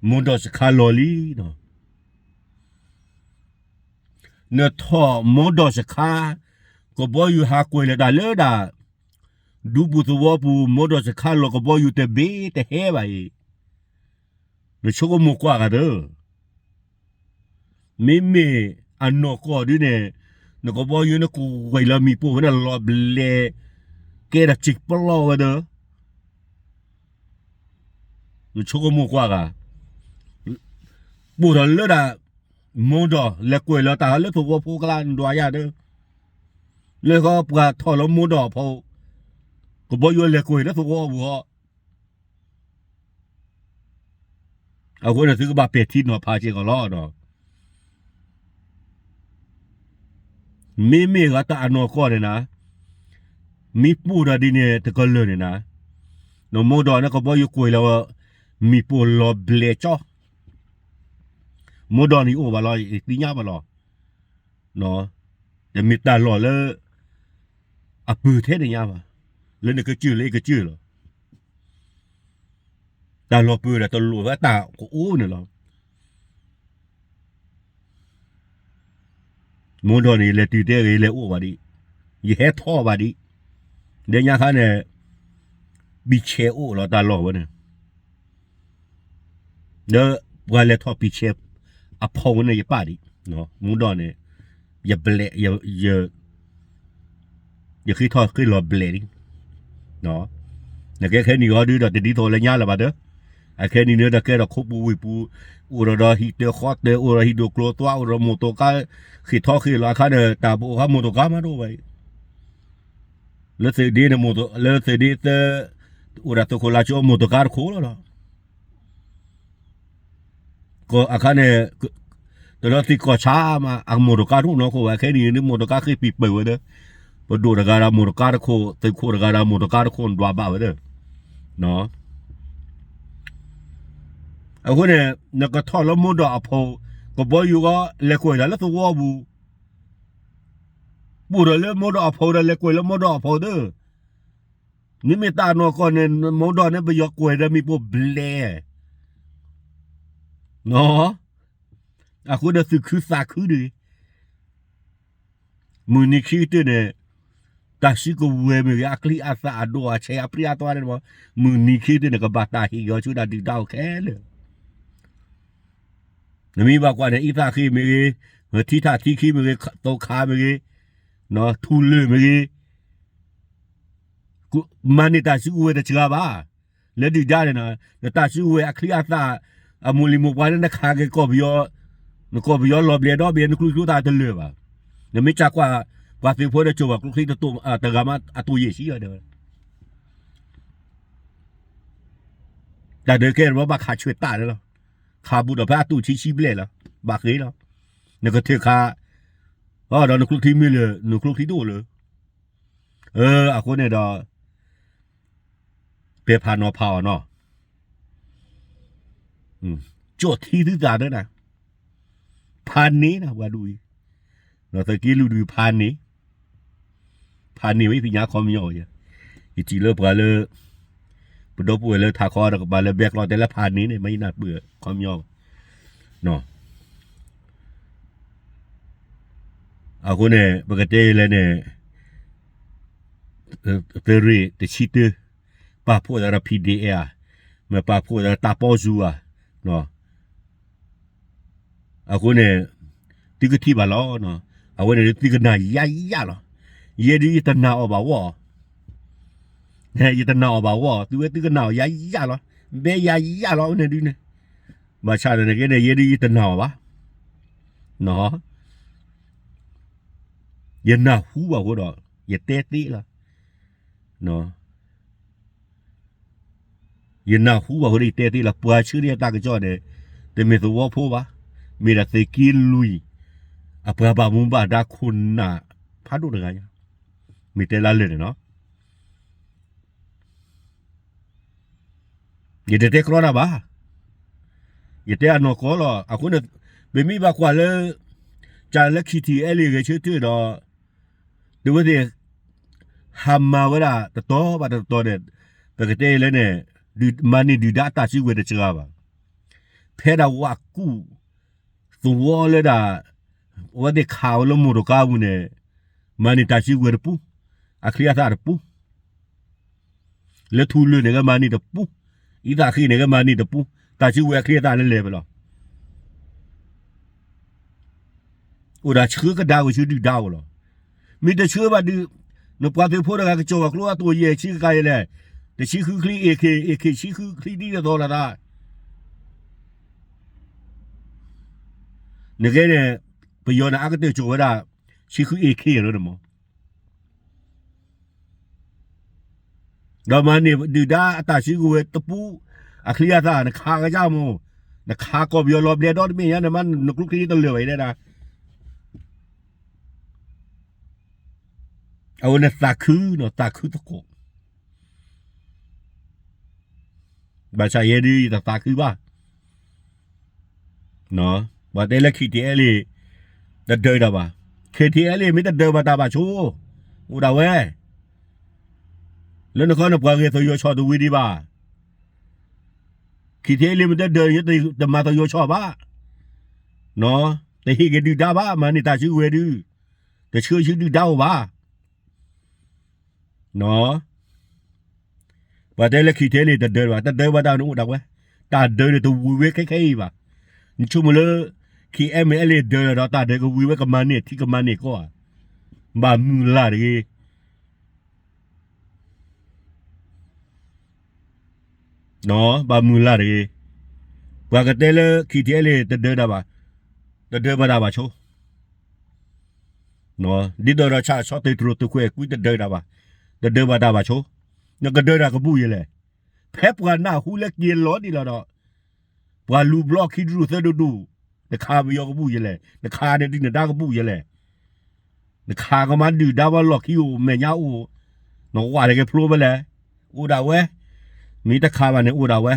မိၢ်ဒီးစခါလီၤလံနီၤ, နထီၣ်မိၢ်ဒီးစခါ, ကဘီယူၤဟးကွံာ်လၢတၢ်လၢဒၣ် ဒူပူၤသဝီပူၤ မိၢ်ဒီးစခါလီၤ ကဘီယူၤတဘ့ၣ်တဟဲဘၣ်အံၤ, နဆိကမိၣ်ကွၢ်ဂၤသၢ မ့မ့ၢ်အနီၢ်ကီၢ်ဒ်န့ၣ် နကဘီယူၤန့ၣ်ကွံာ်လီၤမံၤပိၢ်ဝဲန့ၣ်လီၤဘျဲး, ကဲဒီးစံာ်ပလီၢ်ဝဲသၢ, နဆိကမိၣ်ကွၢ်ဂၤ, ပိၢ်ထီၣ်လၢဒၣ် မိၢ်ဒီးလဲၤကွံာ်လီၤတၢ်လၢသဝီဖိကျါ နဒွးယၤသၢ, လၢဃီပှၤထီၣ်လၢမိၢ်ဒီးအဖီ, ကဘီယူၤလဲၤကွံာ်လၢသဝီပူၤဃီ အဃိန့ၣ်သုကဘၣ်ပဲာ်ထံနီၤဖးစ့ၢ်ကီးလီၤ. မ့မ့ၢ်ဂၤတၢ်အနီၢ်ကီၢ်န့ၣ်နၤ, မ့ၢ်ပိၢ်ဒီးဒ်န့ၣ်တကလၢာ်န့ၣ်နၤ, နမိၢ်ဒီးန့ၣ်ကဘီယူၤကွံာ်လီၤ မံၤပိၢ်လီၤဘျဲးကၠီ, မိၢ်ဒီးန့ၣ်ယအိၣ်ဘၣ်လီၤ ယသ့ၣ်ညါဘၣ်လီၤ. တမ့ၢ်တၢ်လီၢ်လၢ အပုၢ်ထဲန့ၣ်ညါဘၣ်, လၢနကစၢၢ်လၢယကစၢၢ်လီၤ. တၢ်လီၢ်ပၢၤဒီးတလိၣ်ဝဲတၢ်ကအိၣ်န့ၣ်လီၤ. မိၢ်ဒီးန့ၣ် ယလဲၤတုၤတဲဂ့ၤ ယလဲၤအိၣ်ဘၣ်ဒံး, ယဟဲထီၣ်ဘၣ်ဒံး, လၢညါခါန့ၣ် ပံၤဆဲးအိၣ်လီၤတၢ်လီၢ်ဝဲန့ၣ်, ဒီးပှၤလဲၤထီၣ်ပံၤဆဲးအဖီဝဲန့ၣ် ယပၣ်ဒံး, မိၢ်ဒီးန့ၣ် ယဘျဲး ယဃ့ထီၣ်ဃ့လီၤဘျဲးလံ. နကဲခဲနံၣ်အီၤဒုဒီးတဒ်သိးလၢညါလၢၤဘၣ်ဒီး, အခဲနံၣ်န့ၣ်ဒီးကဲဒီးခိပူၤဝ့ၢ်ပူၤ, အိၣ်ဒီးဒီးဟံၣ်တၢၤဃီတၢၤ, အိၣ်ဒီးဟံၣ်ဒိၣ်ကျိၤသွါ, အိၣ်ဒီးမိၢ်တကါ, ဃ့ၢ်ထီၣ်ဃ့ၢ်လီၤအခါန့ၣ် တၢ်ဘိးခါမိၢ်တကါမးတအိၣ်ဘၣ်အံၤ, လၢသုးဒ့န့ၣ်, လၢသုးဒ့သၢ, အိၣ်ဒီးသုးခိၣ်လါကၠိမိၢ်တကါတခိၣ်လီၤလီၤ. အခါန့ၣ် တလီၤသံၣ်ကီၢ်ဆါမး အမိၢ်တကါတအိၣ်နီၢ်ခိဘၣ်, ခဲနံၣ်န့ၣ်မိၢ်တကါဃ့ၢ်ပံၤပၢၢ်ဝဲဒီး, ပဒိၣ်တဂၤဒီးမိၢ်တကါတခိၣ်, သုးခိၣ်တဂၤဒီးမိၢ်တကါတခိၣ် ဒွးဘၣ်ဝဲဒီး, အဃိန့ၣ် နကထီၣ်လၢမိၢ်ဒီးအဖီ, ကဘီယူၤဂီၤလဲၤကွံာ်တၢ်လၢသဝီပူၤ, ပိၢ်ဒီးလၢမိၢ်ဒီးအဖီဒီးလဲၤကွံာ်လၢမိၢ်ဒီးအဖီသၢ, မ့မ့ၢ်တၢ်နီၢ်ကီၢ်န့ၣ် မိၢ်ဒီးန့ၣ်ပယီၤကွံာ်ဒီးမံၤပိၢ်ဘျဲး, အဃိဒီးသူၣ်ခုသးခုဒံး, မုၢ်နံၤခံကတၢၢ်န့ၣ်, တၢ်စုကဝဲၤမ့ၢ်ဂ့ၤ အကျံအသၣ်အဒိၣ်အဆံးအပြံအသွါန့ၣ်, မုၢ်နံၤခံကတၢၢ်န့ၣ် ကဘၣ်တၢ်ဟ့ၣ်ဂီၤဆူဒၣ်ဒုၣ်ဒါအိၣ်ခဲလၢာ် နမ့ၢ်ဘၣ်ကွၢ်န့ၣ် အံသၣ်ဃ့ၢ်မ့ၢ်ဂ့ၤ, ထံထးထံခံမ့ၢ်ဂ့ၤ, သိခါမ့ၢ်ဂ့ၤ, ထူလၢၢ်မ့ၢ်ဂ့ၤ, မၤန့ၢ်တၢ်စုကဝဲၤတစှၤဘၣ်. လၢဒုၣ်ဒါန့ၣ်နီၤ, နတၢ်စုကဝဲၤအချံအသၣ်, အမိၢ်လံၤမိၢ်ပှၢ်န့ၣ် နခးက့ၤကီၢ်ပယီၤ, နကီၢ်ပယီၤလီၤဘျဲးဒီဘ့ၣ် နကျိချံတၢ်တလၢာ်ဘၣ်. နမ့ၢ်ကကွၢ် ပှၤသုးဖိဒီးကၠိၤပှၤကျိချံတဂၤမး အတိၢ်ယဲၢ်ဆံဒီး တၢ်ဒုးကဲတဘျီဘၣ်ခးဆွဲးတၢ်န့ၣ်လီၤ. ခးဘူးဒီးဖဲအတိၢ်ဆံဆံဘျဲၣ်လီၤ. ဘၣ်ဃ့လီၤ. နကထၢခး, ဒီးနကျိချံမ့ၢ်လၢာ် နကျိချံတအိၣ်လၢၤ. အဃိန့ၣ်ဒီး ပဲာ်ဖးနီၤဖးအီၤနီၤ. ကၠီၣ်ထံသုသးဒၢနၤ, ဖးန့ၢ်နၤပှၤဒ်အံၤ, သုးက့လွံၢ်ဒုးဖးန့ၢ်, ဖးန့ၢ်ဝဲသ့ၣ်ညါခီပညီ, ယထံၣ်လၢပှၤလၢ ပဒီပုၢ်ဝဲၢ်လၢထးခီဒီးကပၤလၢဘဲကျီတဲလၢဖးန့ၢ်န့ၣ် မ့ၢ်ယနၢ်ပၢၢ်ခီပညီဘၣ်. အဃိန့ၣ် ပကတဲလဲၣ်န့ၣ် သုးရ့ၣ်တဆံတၢ ပာ်ဖှိၣ်သးဒီး P D F ဧါ, မ့ၢ်ပာ်ဖှိၣ်သးဒီးတၢ်ပီစူၤဧါ, အဃိန့ၣ် သုကထံၣ်ဘၣ်လီၤ. အဝဲန့ၣ် သုကနၢ်ယါယါလီၤ. ယဲဒုးယတနာ်အီၤဘၣ်ဝီၢ်, ယတနာ်အီၤဘၣ်ဝီၢ်, သုဝဲသုကနာ်အီၤယါယါလီၤ. ဘဲယါယါလီၤ အဝဲန့ၣ်ဒုးန့ၣ်, ဘၣ်ဆၣ်န့ၣ်က့န့ၣ် ယဲဒုးယတနာ်အီၤဘၣ်. ယနၢ်ဟူဘၣ်အဃိဒီး ယတဲသ့လီၤ. ယနၢ်ဟူဘၣ်အဃိဒီး ယတဲသ့လီၤ. ပှၤဆှၢန့ၢ်အတၢ်ကစီၣ်န့ၣ် တမ့ၢ်သဝီဖိဘၣ်, မ့ၢ်ဒၣ်သုးက့လွံၢ် အပှၤဘၣ်မူဘၣ်ဒါခိၣ်နၢ်ဖးဒိၣ်တဂၤညါ, မ့ၢ်တဲလၢလၢာ်န့ၣ်နီၤ. ယတတဲကြီတၢ်ဘၣ်, ယတဲအနီၢ်ကီၢ်လီၤ. အဃိန့ၣ် ပမ့ၢ်ဘၣ်ကွၢ်လၢ ကၢ်လၢ K T L A ဂဲၤဆၢထၢၣ်ဒီး တုၤဝဲသ့ၣ် ဟးမၤဝဲဒၣ်တတီၤဘၣ်တတီၤန့ၣ်, ပကတဲလဲၣ်န့ၣ် မၤန့ၢ်ဒုၣ်ဒါအတၢ်စုကဝဲၤတစှၤဘၣ်. ဖဲဒၣ်ဝးကူၣ်သဝီလၢဒၣ် အဝဲသ့ၣ်ခးဝဲလၢမိၢ်တကါပူၤန့ၣ်, မၤန့ၢ်တၢ်စုကဝဲၤတပူၤ, အချံအသၣ်တပူၤ လၢထူလၢာ်န့ၣ်ကမၤန့ၢ်တပူၤ, အံသၣ်ဃ့ၢ်န့ၣ်ကမၤန့ၢ်တပူၤ, တၢ်စုကဝဲၤအချံအသၣ်လၢလဲၤဖဲလဲၣ်. အိၣ်ဒၣ်ဆှၢကဒါကဆှၢဒုၣ်ဒါအိၣ်လီၤ. မ့ၢ်တဆှၢဘၣ်ဒုး, နပှၤသုးဖိတဂၤကစီၤပၤကျိအတိၢ်ယဲၢ်ဆံကကါယဲလဲၣ်, တဆံဃုချံ AK, AK ဆံဃုချံဒ်သိးလိာ်သး နကဲန့ၣ်, ပယီၤန့ၣ် အါကတၢၢ်ကၠိဝဲဒၣ် ဆံဃု AK လီၤန့ၣ်မး, ဒီးမၤန့ၢ်ဒုၣ်ဒါအတၢ်စုကဝဲၤတပူၤ, အချံအသၣ် နခးကစၢ်မး, နခးကီၢ်ပယီၤလီၤဘျဲးဒီတဘ့ၣ်ညါန့ၣ်မး နကျိချံတလၢာ်ဘၣ်အံၤဒၣ်, အဝဲန့ၣ်သးခုနီၤ, သးခုသကိး ဘၣ်ဆၣ်ယဲဒုးယတသးခုဘၣ်. ပှၤတဲလၢ KTLA တဒၢးတၢ်ဘၣ်, KTLA မ့ၢ်တဒၢးဘၣ်တၢ်ဘၣ်ဆိ, အိၣ်ဒၣ်ဝဲ, လၢနခီန့ၣ်ပှၤဂဲၤသယီၤဆီၣ်တဝံၤဒံးဘၣ်. KTLA မ့ၢ်တဒၢး တမၤသယီၤဆီၣ်ဘၣ်, တဟ့ၣ်က့ၤဒုၣ်ဒါဘၣ်, မၤန့ၢ်တၢ်စုကဝဲၤဒုး, တဆှၢဆှၢဒုၣ်ဒါအိၣ်ဘၣ်. ပှၤတဲလၢ KTLA တဒၢးဘၣ်, တဒၢးဘၣ်တၢ်န့ၣ်အိၣ်ဒၣ်ဝဲ, တၢ်ဒၢးန့ၣ်တဝံၤဝဲခဲခဲအံၤဘၣ်. နဆိကမိၣ်လၢ KNLA ဒၢးဒီးတၢ်ဒၢးကဝံၤဝဲကမၤန့ၢ်ထံကမၤန့ၢ်ကီၢ်ဧါ, ဘၣ်မုၢ်လၢ်တဂ့ၤ. ဘၣ်မုၢ်လၢ်တဂ့ၤ. ပှၤကတဲလၢ KTLA တဒၢးတၢ်ဘၣ်, တဒၢးဘၣ်တၢ်ဘၣ်ဆိ, ဒ်သိးဒီးဆၣ်ဆီသုးတြိၤသုးခွဲးကွံတဒၢးတၢ်ဘၣ်, တဒၢးဘၣ်တၢ်ဘၣ်ဆိ, နကဒၢးတၢ်ကဘူၣ်ယဲလဲၣ်. ဖဲပှၤနၢ်ဟူလၢက့ၤလီၤဒံးလီၤဒီး ပှၤလူၤဘျီခံဒူၣ်သၢဒူၣ်ဒူၣ်, နခးပယီၤကဘူၣ်ယဲလဲၣ်, နခးနဒုၣ်နဒါကဘူၣ်ယဲလဲၣ်, နခးကမၤဒုၣ်ဒါဝဲလီၢ်ခံအိၣ်မဲာ်ညါအိၣ်, နဝးတဂ့ၤဖျိဖဲလဲၣ်, အိၣ်ဒၣ်ဝဲ, မ့ၢ်တခးဘၣ်န့ၣ်အိၣ်ဒၣ်ဝဲ.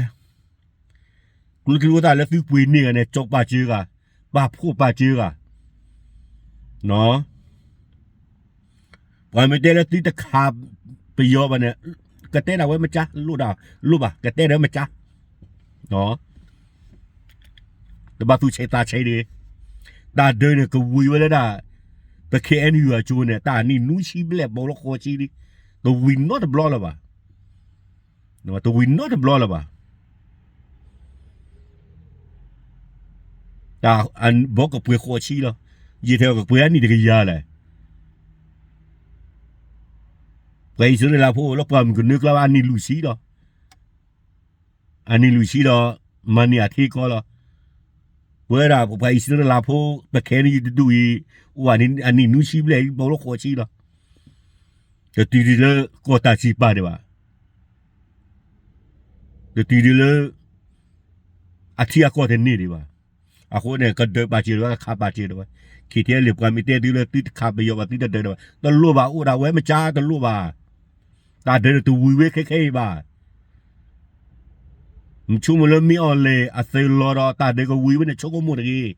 ကျိချံဖိသၣ်လၢသုပှ့ၤန့ၢ်ဂၤန့ၣ် ကၠီၣ်ပာ်စၢၤဂၤ, ပာ်ဖှိၣ်ပာ်စၢၤဂၤ ပှၤမ့ၢ်တဲလၢသုတခးပယီၤဘၣ်န့ၣ်, ကတဲဒၣ်ဝဲမကါ, လိၣ်ဒၣ်လိၣ်ဘၣ်, ကတဲဒၣ်မကါ, တဘၣ်သူၣ်ဆဲးသးဆဲးတဂ့ၤ. တၢ်ဒၢးန့ၣ်ကဝံၤဝဲလၢဒၣ် ပ KNU အကၠိန့ၣ် တၢ်နံၣ်နွံဆံဘျဲၣ် ဘီလၢဃိးဆံလံ, တဝံၤနီတဘျီလၢၤဘၣ်, တဝံၤနီတဘျီလၢၤဘၣ်. တၢ်ဘီကပှဲၤဃိးဆံလီၤ. ယံာ်ထဲကပှဲၤအနံၣ်တကယၤလဲၣ်. ပှၤအံၣ်စရ့လးဖိအိၣ်လၢပှၢ်မုၢ်ကနၢကျါဘၣ်အနံၣ်လွံၢ်ဆံလီၤ. အနံၣ်လွံၢ်ဆံဒီး မၤန့ၢ်အထံကီၢ်လီၤ. ပဝဲဒၣ်ပှၤအံၣ်စရ့လးဖိ ပခဲအံၤတဒူၣ်အံၤ အိၣ်ဝဲနံၣ်နွံဆံဘျဲၣ်အံၤ ဘၣ်အိၣ်လၢဃိးဆံလီၤ. တတုၤဒံးလၢကီၢ်တၢ်စံးပာ်ဒံးဘၣ်. တတုၤဒံးလၢ အထံအကီၢ်တန့ၢ်ဒံးဘၣ်. အဃိန့ၣ် ကဒၢးပာ်စၢၤဒံးဝဲ ကခးပာ်စၢၤဒံးဝဲ. ခံထံအဲလ့ၣ် ပှၤမ့ၢ်တဲသုလၢသုတခးပယီၤဘၣ် သုတဒၢးဒံးဘၣ် တလိၣ်ဘၣ် အိၣ်ဒၣ်ဝဲမ့ၢ်ကါတလိၣ်ဘၣ်. တၢ်ဒၢးန့ၣ်တဝံၤဝဲခဲခဲအံၤဘၣ်. မ့ၢ်ဆိကမိၣ်လၢမ့ၢ်အီၤလဲၣ် အသုးလီၤဒီးတၢ်ဒၢးကဝံၤဝဲန့ၣ် ဆိကမိၣ်တဂ့ၤ.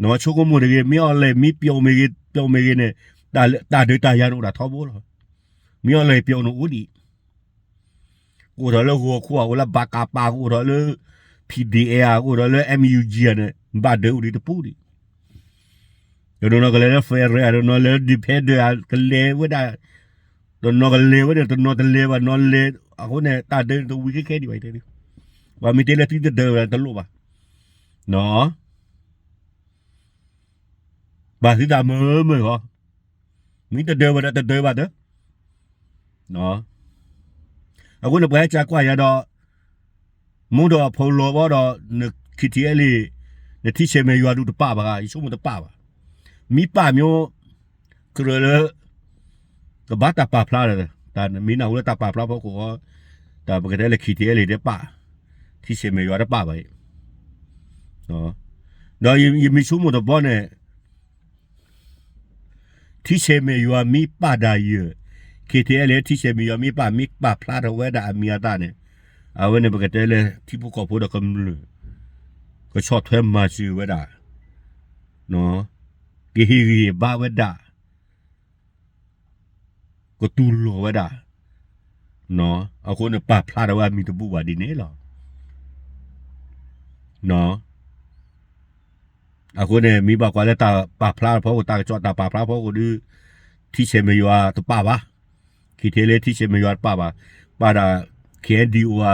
နဆိကမိၣ်တဂ့ၤ မ့ၢ်အီၤလဲၣ် မ့ၢ်ပျီမ့ၢ်ဂ့ၤ ပျီမ့ၢ်ဂ့ၤန့ၣ် တၢ်ဒၢးတၢ်ယၤန့ၣ်အိၣ်ဒၣ်ထီဘိလီၤ. မ့ၢ်အီၤလဲၣ်ပျီန့ၣ်အိၣ်ဒံး ကအိၣ်ထီၣ်လၢဂီၤခိၣ် အအိၣ်လၢဘၣ်ကးပာ် ကအိၣ်ထီၣ်လၢ P D A ကအိၣ်ထီၣ်လၢ M U G န့ၣ် ဘၣ်ဒၢးအိၣ်ဒံးတပူၤဒံး. တနီၤနီၤကလဲၤလၢ Federal တနီၤလၢ Defender ကလဲၤဝဲဒၣ် တနီၤကလဲၤဝဲဒၣ် တနီၤတလဲၤဘၣ် နီၤလဲၤ အဃိန့ၣ် တၢ်ဒၢးတဝံၤခဲခဲဒံးဘၣ် တဲဒ် ပှၤမ့ၢ်တဲလၢသုတဒၢးဝဲတလိၣ်ဘၣ်. ဘၣ်သုတၢ်မုာ်မုာ်ဃီ, မ့ၢ်တဒၢးဘၣ်ဒီးတဒၢးဘၣ်ဒီး, အဃိန့ၣ် ပှၤဟဲကကွၢ်ယၤဒီး, မိၢ်ဒီးအဖိလီၤဘီဒီး န K T L A နထံဆဲးမဲာ်ယွၤဒုးတပာ်ဘၣ်, ယဆိကမိၣ်တပာ်ဘၣ်. မ့ၢ်ပာ်မ့ၢ် ကြၢးလၢ ကဘၣ်တၢ်ပာ်ဖျါဒီး, တၢ်မ့ၢ်နၢ်ဟူလၢတၢ်ပာ်ဖျါဖီခိၣ်ဃီ, တၢ်ပကတဲလၢ K T L A တပာ်, ထံဆဲးမဲာ်ယွၤတပာ်ဘၣ်အံၤ, ဒီးယမ့ၢ်ဆိကမိၣ်တဘီန့ၣ် ထံဆဲးမဲာ်ယွၤမ့ၢ်ပာ်ဒၣ်ယဲ, K T L A ထံဆဲးမဲာ်ယွၤမ့ၢ်ပာ် မ့ၢ်ပာ်ဖျါထီၣ်ဝဲဒၣ်အမံၤအသၣ်န့ၣ်, အဝဲန့ၣ်ပကတဲလၢထံဖိကီၢ်ဖိဒီးကမျၢၢ်, ကဆီၣ်ထွဲမၤစၢၤဝဲဒၣ်, ကဟ့ၣ်ဂံၢ်ဘါဝဲဒၣ်, ကတူၢ်လိာ်ဝဲဒၣ်, အဃိန့ၣ်ပာ်ဖျါထီၣ်ဝဲအမံၤတဘူၣ်ဘၣ်ဒ်န့ၣ်လီၤ. အဃိန့ၣ် မ့ၢ်ဘၣ်ကွၢ်လၢတၢ်ပာ်ဖျါဖီခိၣ် တၢ်ကစီၣ်တၢ်ပာ်ဖျါဖီခိၣ်ဒီး, ထံဆဲးမဲာ်ယွၤတပာ်ဘၣ်, K T L A ထံဆဲးမဲာ်ယွၤတပာ်ဘၣ်, ပာ်ဒၣ် K N D O ဧါ,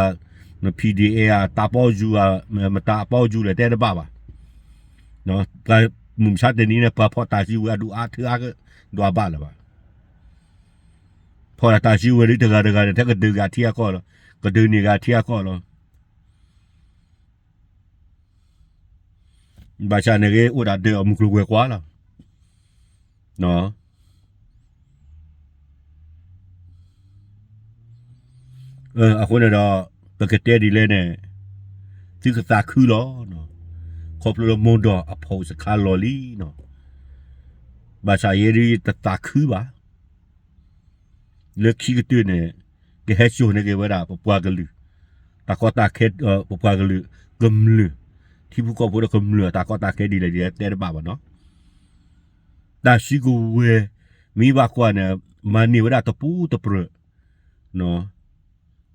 P D A ဧါ, တၢ်ပီယူၤဧါ, မတၤအပီယူၤလဲၣ်တဲတဘၣ်ဘၣ်. ပှၤမုၢ်မဆါတနံၤန့ၣ် ပှၤဖီၣ်တၢ်စုကဝဲၤအဒိၣ်အါထၢအါကဒီးအဘၣ်လၢၤဘၣ်. ဖီၣ်ဒၣ်တၢ်စုကဝဲၤဒ်တဂၤတဂၤန့ၣ် ထဲကဒုးဂၤထံအကီၢ်လီၤ, ကဒုးန့ၢ်ဂၤထံအကီၢ်လီၤ. ဘၣ်ဆၣ်န့ၣ်ဂ့ၤ အိၣ်ဒၣ်ဒၢးအမုၢ်ကျိၤဝဲၤကွာ်လီၤ. အဃိန့ၣ်ဒီး ပကတဲဒ်လဲၣ်န့ၣ်, သုကသးခုလီၤ, ခီဖျိလၢမိၢ်ဒီးအဖိစခါလီၤလံနီၤ, ဘၣ်ဆၣ်ယဲဒၣ်တသးခုဘၣ်. လၢခံကတၢၢ်န့ၣ် ကဟဲစိာ်န့ၢ်က့ၤဝဲဒၣ် ပပှၤကလုာ် တၢ်ကီတၢ်ခဲ, ပပှၤကလုာ်ကမျၢၢ်, ထံဖိကီၢ်ဖိဒီးကမျၢၢ်အတၢ်ကီတၢ်ခဲဒ်လဲၣ်ဒ်လဲၣ်တဲတဘၣ်ဘၣ်နီၤ. တၢ်စုကဝဲၤ မ့ၢ်ဘၣ်ကွၢ်န့ၣ် မၤန့ၢ်ဝဲဒၣ်တပူၤတပြၢး,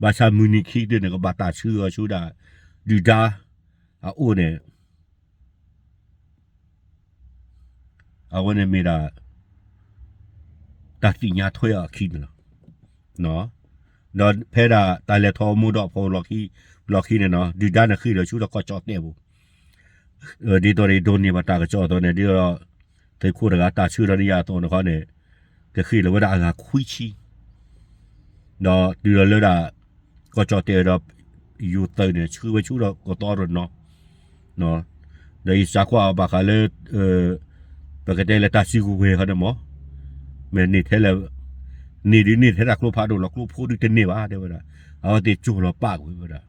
ဘၣ်ဆၣ်မုၢ်နံၤခံကတၢၢ်န့ၣ် ကဘၣ်တၢ်ဆှၢအီၤဆူဒၣ် ဒုၣ်ဒါအအိၣ်န့ၣ် အဝဲန့ၣ်မ့ၢ်ဒၣ် တၢ်သ့ၣ်ညါထွဲအီၤအခံန့ၣ်လီၤ. ဒီးဖဲဒၣ်တၢ်လဲၤထီၣ်မိၢ်ဒီးအဖိလီၢ်ခံန့ၣ်နီၤ ဒုၣ်ဒါန့ၣ်ဃ့ၢ်ဒီးဆူဒီးကီၢ်ကၠီၣ်တဲၣ်ပူၤ, ဒ်သိးဒီးဒိးန့ၢ်ဘၣ်တၢ်ကစီၣ်အသိးန့ၣ် ဒ်သိး သုးခိၣ်တဂၤတၢ်ဆှၢဒီးဒ်ယၤအသိးန့ၣ်ခီန့ၣ် ကဃ့ၢ်လီၤဝဲဒၣ်အဂၤခွံဆံ ဒီးတုၤလီၤလၢဒၣ် ကီၢ်ကၠီၣ်တဲၣ်ဒီး ယိၤသုးန့ၣ် ဆှၢဝဲဆူဒီးကီၢ်သီရနီၤ, ဒီးယစးကွၢ်အီၤဘၣ်ဃးလၢ ပကတဲလၢတၢ်စုကဝဲၤခီန့ၣ်မး, မ့ၢ်န့ၢ်ထဲလဲၣ်, န့ၢ်ဒုးန့ၢ်ထဲတၢ်ကျိဖးဒိၣ်လီၤ ကျိဖိဒုးတန့ၢ်ဘၣ်တဲဝဲဒၣ်, အဝဲသ့ၣ်ကၠိၢ်လီၤပာ်ကွံာ်ဝဲဒၣ်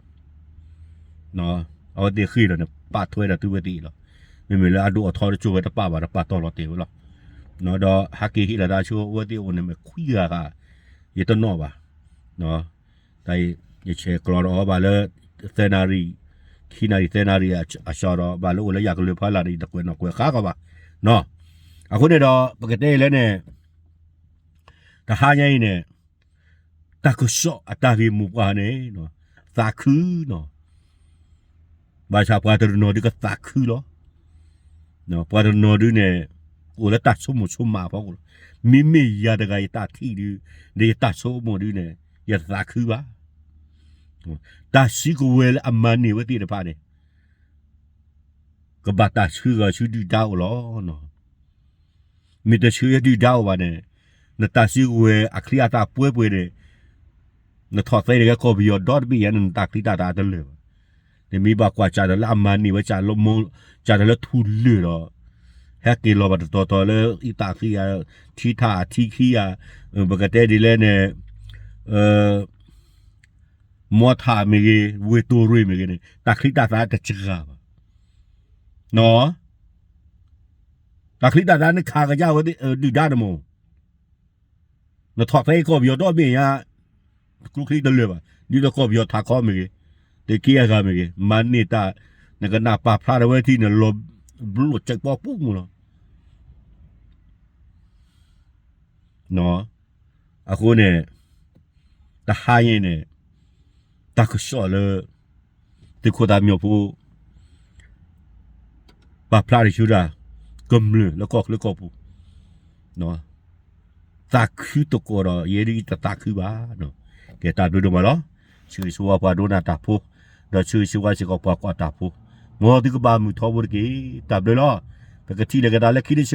အဝဲသ့ၣ်ဃ့ၢ်ဒီးန့ၣ် ပာ်ထွဲဒီးသုဝဲသ့ၣ်အံၤလီၤ. မ့မ့ၢ်လၢအဒိၣ်အထီတကၠိၢ်ဝဲတပာ်ဘၣ်ဒီးပာ်တီၢ်လီၤတဲာ်ဝဲလီၤ. ဒီးဟးက့ၤဟ့ၣ်လီၤသးဆူအဝဲသ့ၣ်အအိၣ်န့ၣ်မ့ၢ်ခွံဂၤဂၤ ယတနီၣ်ဘၣ်. တၢ်ယဆဲးကျိးဒီးအီၤဘၣ်လၢ သၢနၣ်ရံၣ်, ခံနၣ်ရံၣ်သၢနၣ်ရံၣ်အစှၤဒီး ဘၣ်လၢအိၣ်လၢယၤကလုၢ်ဖီလာ်န့ၣ် ယတကွဲးနီၣ်ကွဲးဃါကီးဘၣ်. အဃိန့ၣ်ဒီး ပကတဲအံၤလၢန့ၣ် တဟါညါအံၤန့ၣ် တၢ်ကစီၣ်အတၢ်ဂ့ၢ်မိၢ်ပှၢ်န့ၣ် သးခုနီၤ. ဘၣ်ဆၣ်ပှၤတနီၤဒုးကသးခုလီၤ. ပှၤတနီၤဒုးန့ၣ် အိၣ်လၢတၢ်ဆိကမိၣ်ဆိကမးအဖီခိၣ်လီၤ. မ့မ့ၢ်ယၤတဂၤယတၢ်ထံၣ်ဒုး ဒီးယတၢ်ဆိကမိၣ်ဒုးန့ၣ် ယတသးခုဘၣ်. တၢ်စုကဝဲၤလၢအမၤန့ၢ်ဝဲသ့ၣ်တဖၣ်န့ၣ် ကဘၣ်တၢ်ဆှၢဂီၤဆူဒုၣ်ဒါအိၣ်လီၤ. မ့ၢ်တဆှၢဒုၣ်ဒါအိၣ်ဘၣ်န့ၣ် နတၢ်စုကဝဲၤအချံအသၣ်ပှဲၤပှဲၤန့ၣ် နထီၣ်သဲန့ၢ်ကီၢ်ပယီၤဒီတဘ့ၣ်ညါန့ၣ် နတၢ်ချံတၢ်သၣ်တလၢာ်ဘၣ်. နမ့ၢ်ဘၣ်ကွၢ်စးထီၣ်လၢအမၤန့ၢ်ဝဲ စးထီၣ်လၢထူၣ်လၢာ်ဒီး ဟဲက့ၤလီၤဘၣ်တတီၤတီၤလၢအံသးဃံဧါ, ထံထးအထံခံဧါ, ပကတဲဒ်လဲၣ်န့ၣ် မီထးမ့ၢ်ဂ့ၤ, ဝ့ၢ်တိၢ်ရ့ၣ်မ့ၢ်ဂ့ၤန့ၣ် တၢ်ချံတၢ်သၣ်တစှၤဘၣ်. တၢ်ချံတၢ်သၣ်န့ၣ်ခးကယါဝဲဒုၣ်ဒါန့ၣ်မး, နထီၣ်သဲကီၢ်ပယီၤဒီဘ့ၣ်ညါ ကျိချံတလၢာ်ဘၣ်. ဒ်သိးကီၢ်ပယီၤထးခီမ့ၢ်ဂ့ၤ, သုးက့အဂၤမ့ၢ်ဂ့ၤ, မၤန့ၢ်တၢ်, နကနၣ်ပာ်ဖျါထီၣ်ဝဲထံၣ်န့ၣ် လီၤဘျိၣ်စဲးပီပူမးလီၤ. အဃိန့ၣ် တဟါညါန့ၣ် တၢ်ကစီၣ်လၢ သုးခိၣ်သးမံဖိ ပာ်ဖျါထီၣ်ဆူတၢ်ကမျၢၢ်လၢကီၢ်ချၢကီၢ်ပူၤ သးခုသကိးဒီး ယဲဒၣ်အံၤတသးခုဘၣ်. ကဲတၢ်ဘျုးဒိၣ်မးလီၤ. ဆၢဂ့ၤဆၢဝါပှၤဒိကနၣ်တၢ်ဖိ, ဒီးဆၢဂ့ၤဆၢဝါစ့ၢ်ကီးပှၤကွၢ်တၢ်ဖိ, မ်သုကဘၣ်မုာ်ထီဘိတက့ၢ်. တၢ်ဘျုးလီၤ. ပကထံၣ်လိာ်က့ၤသးလၢခံတဆၢကဒီးနီၤ.